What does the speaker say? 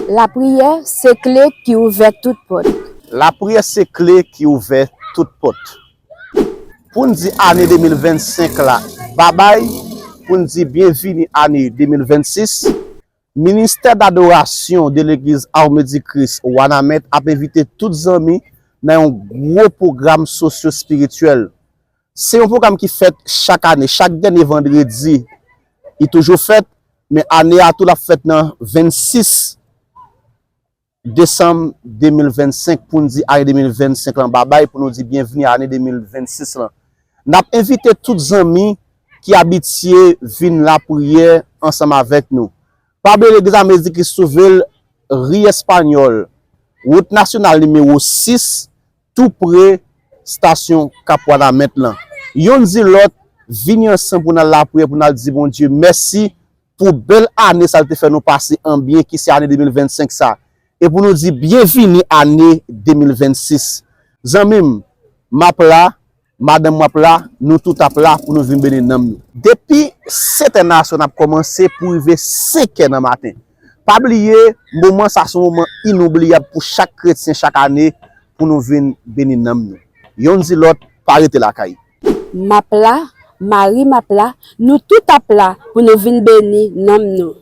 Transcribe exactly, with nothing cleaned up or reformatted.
Lapriyè se kle ki ouvè tout pòt. Lapriyè se kle ki ouvè tout pòt. Pou n di ane de mil vennsenk la babay, pou n di byenvini ane de mil vennsis, Ministè Dadorasyon de Legliz Armée du Christ Wanament ap envite tout zanmi nan yon gwo pwogram sosyo-espirityèl. Se yon pwogram ki fèt chak ane, chak dènye vandredi, li toujou fèt, men ane a tou l ap fèt nan vennsis desanm de mil vennsenk, pou n di ane de mil vennsenk lan babay, pou nou di byenvni ane de mil vennsis lan. N ap envite tout zanmi ki abitye vin lapriyè ansanm avèk nou. Pa bliye Legliz Ame di Kris twouve l ri Espanyòl, wout nasyonal nimewo sis, tou pre estasyon Cap Wanament lan. Yonn di lòt, vini ansanm pou n al lapriyè, pou n al di Bondye mèsi pou bèl ane sa l te fè nou pase an byen, ki se ane de mil vennsenk sa. E pou nou di byenvini ane de mil vennsis. Zanmi m, m ap la, madanm m ap la, nou tout ap la pou nou vin beni nanm nou. Depi sèt è nan aswè n ap kòmanse pou rive senk è nan maten. Pa bliye, moman sa se yon moman inoubliyab pou chak kretyen chak ane pou nou vin beni nanm nou. Yonn di lòt, pa rete lakay. M ap la, mari m ap la, nou tout ap la pou nou vin beni nanm nou.